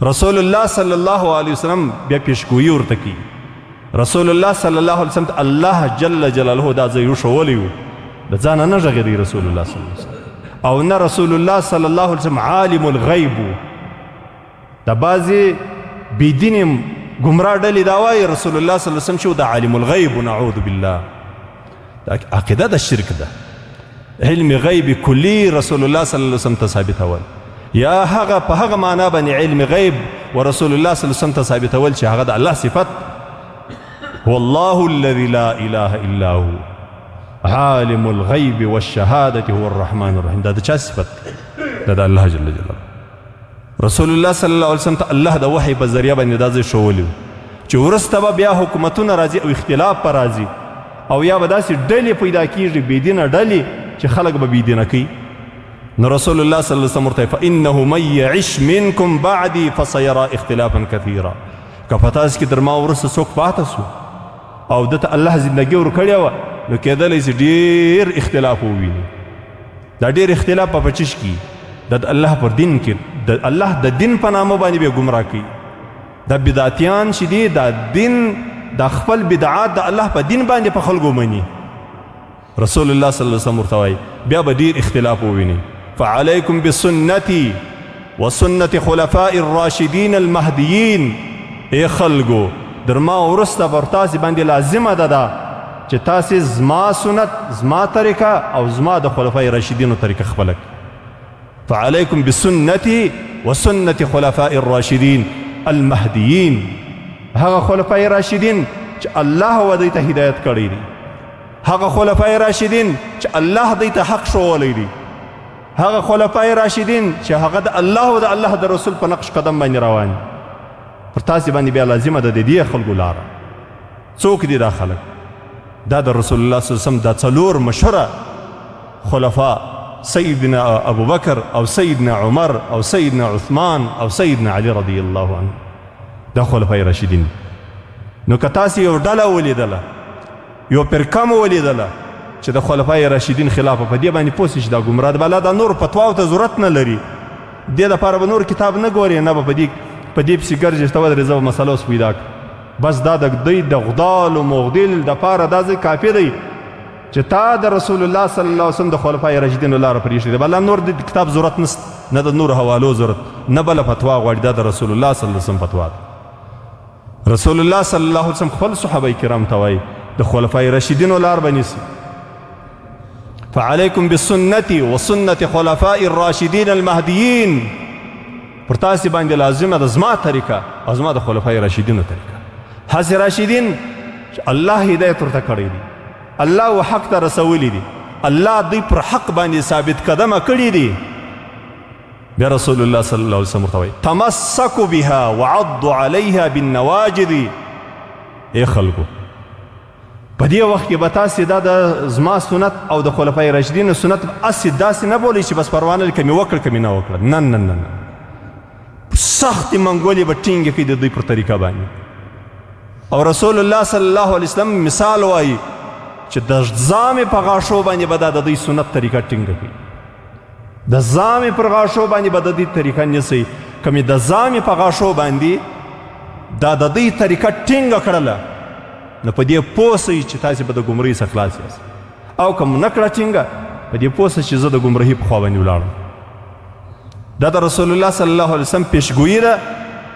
رسول الله صلی الله علیه وسلم بیا پیشګویي ورته کوي. رسول الله صلی الله علیه وسلم ته الله جل جلاله دا ځای وښولی و، د ځانه نه غږېدی رسول الله صلی الله علیه وسلم، او نه رسول الله صلی الله علیه وسلم عالم الغیب و. دا بعضې بېدینې ګمراه ډلې دا وایي رسول الله صلی الله علیه وسلم چې د عالم الغیب، نعوذ بالله. دا عقیده د شرک ده. علم غیب کلی رسول الله صلی الله علیه وسلم ته ثابتول، یا هغه په هغه معنا باندې علم غیب و رسول الله صلی الله علیه وسلم ته ثابتول چې هغه د الله صفت، هو الله الذي لا اله الا هو عالم الغیب والشهادة هو الرحمن الرحیم. دا د چا صفت؟ دا د الله جل جلاله. رسول الله صلی الله علیه وسلم ته الله د وحی په ذریعه باندې دا ځای ښوولی چې وروسته به بیا حکومتونه راځي او اختلاف به راځي، او یا به داسې ډلې پیدا کیږي، بېدینه ډلې چې خلک به بېدینه کوي. نو رسول الله صلی الله علیه وسلم ورته فانه من یعش منکم بعدی فسیرا اختلافا کثیرا، که په تاسو کې تر ما وروسته څوک پاته سو او ده ته الله زندګي ورکړې وه، نو کېدلی سي ډېر اختلاف وویني. دا ډېر اختلاف په پچش کې د الله پر دین کې، د الله د دین په نامه باندې به ګمراه کوي. دا بدعتیان چې دي، دا دین دا خپل بدعات د الله په دین باندې په خلکو مني. رسول الله صلی الله علیه وسلم ورته وایي بیا به ډېر اختلاف وویني. فعلیکم بسنتي وسنت خلفاء الراشدین المهدیین. ای خلکو، در ما وروسته پر تاسې باندې لازمه ده دا چې تاسې زما سنت، زما طریقه او زما د خلفای راشدینو طریقه خپله کړئ. فعليكم بسنتي وسنة خلفاء الراشدين المهديين. هغه خلفای راشدین چې الله و دوی ته هدایت کړی دی، هغه خلفای راشدین چې الله دوی ته حق ښوولی دی، هغه خلفای راشدین چې هغه د الله او د الله د رسول په نقش قدم باندې روان دي، پر تاسې باندې بیا لازمه ده د دې خلکو لاره. څوک دي دا خلک؟ دا د رسول الله صلی الله علیه وسلم دا څلور مشهوره خلفا، سیدنا ابو بکر او سیدنا عمر او سیدنا عثمان او سیدنا علی رضی الله عنه، دا خلفای راشدین. نو که تاسې یو ډله ولیدله، یو فرقه مو ولیدله چې د خلفای راشدین خلاف، په دې باندې پوه سئ چې دا ګمراه ده، بلا دا نور فتواو ته ضرورت نه لري، دې دپاره به نور کتاب نه ګورې، نه به په دې پسې ګرځې چې ته ودرې زه به مسله اوس پیدا کړم. بس دا د دوی د غدال او مغدل دپاره دا ځای کافي دی چې تا د رسول الله صلی الله علیه وسلم د خلفای راشدینو لاره پرېښې ده. بلا نور د کتاب ضرورت نشته، نه د نورو حوالو ضرورت، نه بله فتوا غواړي. دا د رسول الله صلی الله علیه وسلم فتوا ده. رسول الله صلی الله علیه وسلم خپل صحابه کرام ته وایي د خلفای راشدینو لار به نیسي. فعليكم بسنتي وسنة خلفاء الراشدين المهديين. پر تاسې باندې لازمه ده زما طریقه او زما د خلفای راشدینو طریقه. هسې راشدین چې الله هدایت ورته کړی دی، الله و حق ته رسولي دي، الله دوی پر حق باندې ثابت قدمه کړي دي. بیا رسول الله صلی الله علیه وسلم ورته وایي تمسکوا بها وعضوا علیها بالنواجذ. ای خلکو، په دې وخت کې به تاسې دا د زما سنت او د خلفای راشدینو سنت هسې داسې نه بولئ چې بس پروا نه لري که مې وکړ که مې نه وکړه. نه نه نه نه، سختې منګولې به ټینګې کړئ د دوی پر طریقه باندې. او رسول الله صلی الله علیه وسلم مثال وایي چې د زامې په غاښو باندې به دا د دوی سنت طریقه ټینګه کړئ، د زامې پر غاښو باندې به د دوی طریقه نیسئ. که مې د زامې په غاښو باندې دا د دوی طریقه ټینګه کړله، نو په دې پوه سئ چې تاسې به د ګمرۍ څخه خلاص یاست، او که مو نه کړه ټینګه، په دې پوه سئ چې زه د ګمرهي په خوا باندې ولاړم. دا د رسول الله صلی الله علیه وسلم پیشګویي ده،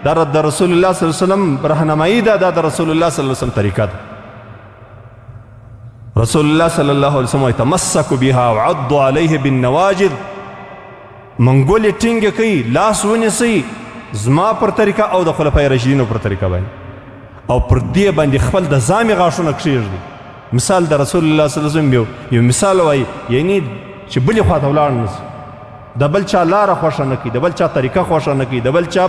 دا د رسول الله صلی الله علیه وسلم رهنمایي ده، دا د رسول الله صلی الله علیه وسلم طریقه ده. رسول الله صلی الله علیه وسلم وایي تمسکوا بها وعضوا علیه بالنواجذ. منګولې ټینګې کړئ، لاس ونیسئ زما پر طریقه او د خلفای راشدینو پر طریقه باندې، او پر دې باندې خپل د زامې غاښونه کښېږدئ. مثال د رسول الله صلی الله علیه وسلم یو مثال وایي، یعنی چې بلې خواته ولاړ نه سي، د بل چا لاره خوښه نه کړي، د بل چا طریقه خوښه نه کړي، د بل چا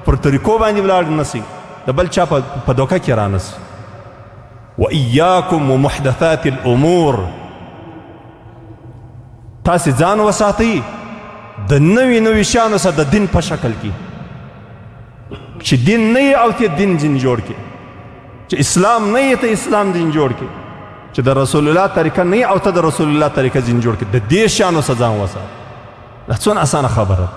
پر طریقو باندې ولاړ نه سي، د بل چا په دوکه کې رانه سي. وإياكم ومحدثات الأمور. تاسې ځان وساتئ د نوي نوي شیانو سره د دین په شکل کې، چې دین نه یې او ته دین جن جوړ کې، چې اسلام نه یې ته اسلام دین جوړ کې، چې د رسول الله طریقه نه یې او ته د رسول الله طریقه جن جوړ کې. د دې شیانو سره ځان وساته. دا څونه اسانه خبره ده.